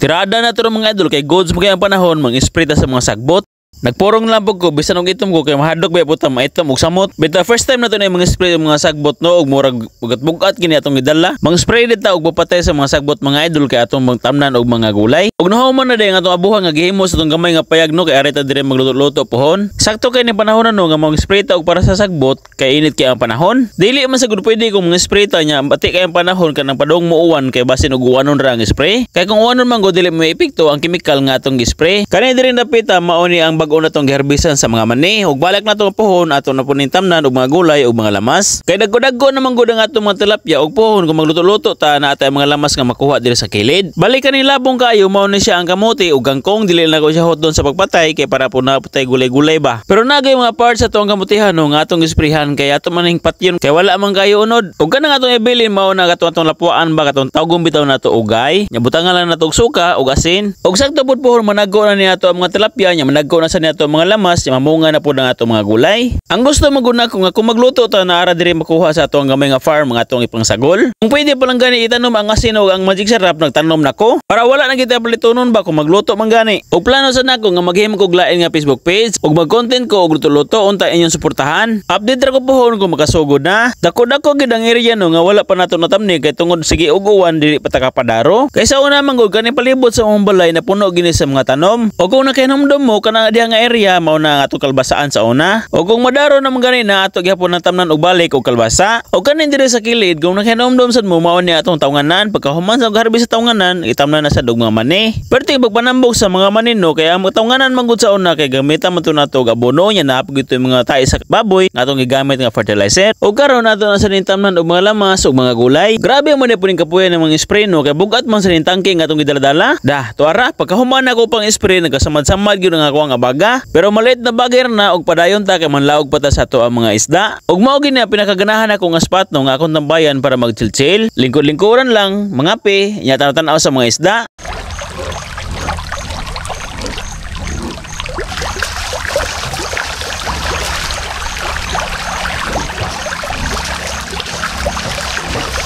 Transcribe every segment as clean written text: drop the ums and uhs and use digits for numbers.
Tirada na to mga idol kay goods mo kay ang panahon mang-spray ta sa mga sagbot. Nagporong lang pud ko bisan og itom ko kay mahadlok ba puta maitom og samot. Bitaw first time na to na yung mga spray mga sagbot no og murag bugat-bugat kini atong gidala. Mang spray dita og papatay sa mga sagbot mga idol kay atong magtamnan og mga gulay. Og nahuman na day ang atong abuhan nga gihimo sa atong gamay nga payag no kay ari ta diri magluto-luto pohon. Sakto kay ni panahon na no nga mang spray ta og para sa sagbot kay init kay ang panahon. Dili man sa gud pwede kung mga spray ta nya bati kay ang panahon kanang padung mo uwan kay basin og uwanon ra ang spray. Kay kung uwanon man gud dili mo epekto ang chemical nga atong gi-spray. Kani diri dapita mao ni ang bag-o na tong giharbisan sa mga mani ug balak na tong pohon ato na puning tamnan og mga gulay ug mga lamas. Kay dagko-dagko naman gud ang atong mga tilapia ug pohon kung magluto-luto ta na atay mga lamas nga makuha diri sa kilid. Balik kani labong kaayo mao ni siya ang kamote ug kangkong, dili na ko siya hotdon sa pagpatay kay para po na putay gulay-gulay ba. Pero nagay mga parts sa atong kamutihan no nga atong gisprayhan kay ato man ning patyon kay wala man kayo unod. Ug kanang atong ibilin mao na katong atong lapuan ba katong tawgon bitaw nato ugay. Nya butangan lang nato og suka ug asin. Ug sakto pud pohon manago na niya ato ang mga tilapia nya manago na sa niya ato mga lamas nya mamunga na pud ang ato mga gulay. Ang gusto maguna ko nga kung magluto ta na ara diri makuha sa ato ang gamay nga farm nga atong ipangsagol. Kung pwede pa lang gani itanom ang asin ug ang magic sarap nagtanom nako para wala na kita palitonon ba kung magluto man gani. Og plano sa nako nga maghimo kog lain nga Facebook page ug mag-content ko og luto-luto unta inyong suportahan. Update ra ko pohon kung makasugod na. Dako-dako gid ang area no nga wala pa nato natamni kay tungod sige og uwan dili pa ta kapadaro. Kay sa una man gud kani palibot sa among balay na puno gini sa mga tanom. Og kung nakahinumdom mo kana diha nga area mao na ang atong kalbasaan sa una. Og kung madaro naman gani na ato gihapon natamnan og balik og kalbasa. Og kanin diri sa kilid kung nakahinumdom sad mo mao ni atong tawnganan pagkahuman sa harvest sa tawnganan itamnan na sad og mga mani. Perti pagpanambok sa mga mani no kay ang tawnganan man gud sa una kay gamitan man to nato og abono nya naa pud gyud mga tae sa baboy nga atong gigamit nga fertilizer. Og karon ato na sa tamnan og mga lamas ug mga gulay. Grabe man ni puning kapuyan ng mga spray no kay bugat man sa ning tangke nga atong gidaladala. Dah tuara pagkahuman ako pang spray nagkasamad-samad gyud ang ako ang abaga. Pero maliit na bagay na og padayon ta kay manlaog pa ta sa ato ang mga isda. Ug mao gini ang pinakaganahan ako nga spot no nga akong tambayan para mag-chill-chill. Lingkod-lingkuran lang, mangape, nya tanaw-tanaw sa mga isda.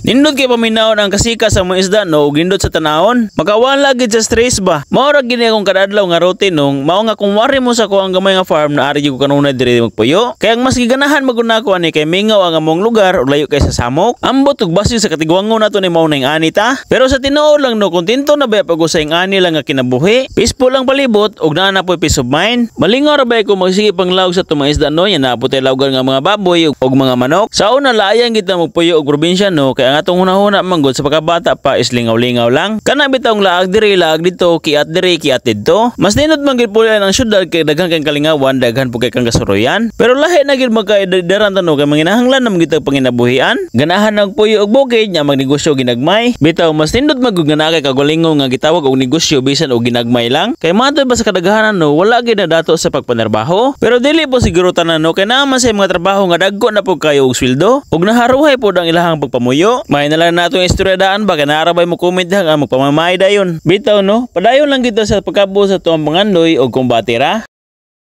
Nindot kay paminawon ang kasika sa mga isda no ug nindot sa tanawon. Makawala gid sa stress ba. Mao ra gini akong kadadlaw nga routine nung mao nga kung wari mo sa ko ang gamay nga farm na ari gyud ko kanunay diri magpuyo. Kay ang mas giganahan magud nako ani kay mingaw ang among lugar ug layo kay sa samok. Ambot ug basin sa katigwangon nato ni mao ning ani ta. Pero sa tinuod lang no kontento na ba pag usay ani lang nga kinabuhi. Peaceful lang palibot ug naa na poy peace of mind. Malingaw ra ba ko magsige panglaog sa tumang isda no nya naa po tay lawgan nga mga baboy ug mga manok. Sa una laayang kita magpuyo og probinsya no kay ang atong hunahuna man gud sa pagkabata pa is lingaw-lingaw lang. Kana bitawng laag diri, laag dito, kiat diri, kiat didto. Mas nindot man gid pud ang syudad kay daghan kay kalingawan, daghan pud kay kang kasuroyan. Pero lahi na gid magkaedaran ta no kay manginahanglan na man gid tag panginabuhian. Ganahan og puyo og bukid nya magnegosyo ginagmay. Bitaw mas nindot man gud nga naa kay kagalingon nga gitawag og negosyo bisan og ginagmay lang. Kay matod ba sa kadaghanan no wala gid na dato sa pagpanarbaho. Pero dili po siguro tanan no kay naa man sa mga trabaho nga dagko na pud kayo og sweldo ug naharuhay pod ang ilahang pagpamuyo. May na lang nato yung istorya daan ba kay naarabay mo comment ha nga magpamamay dayon. Bitaw no, padayon lang kita sa pagkabot sa tuang pangandoy og kumbate ra.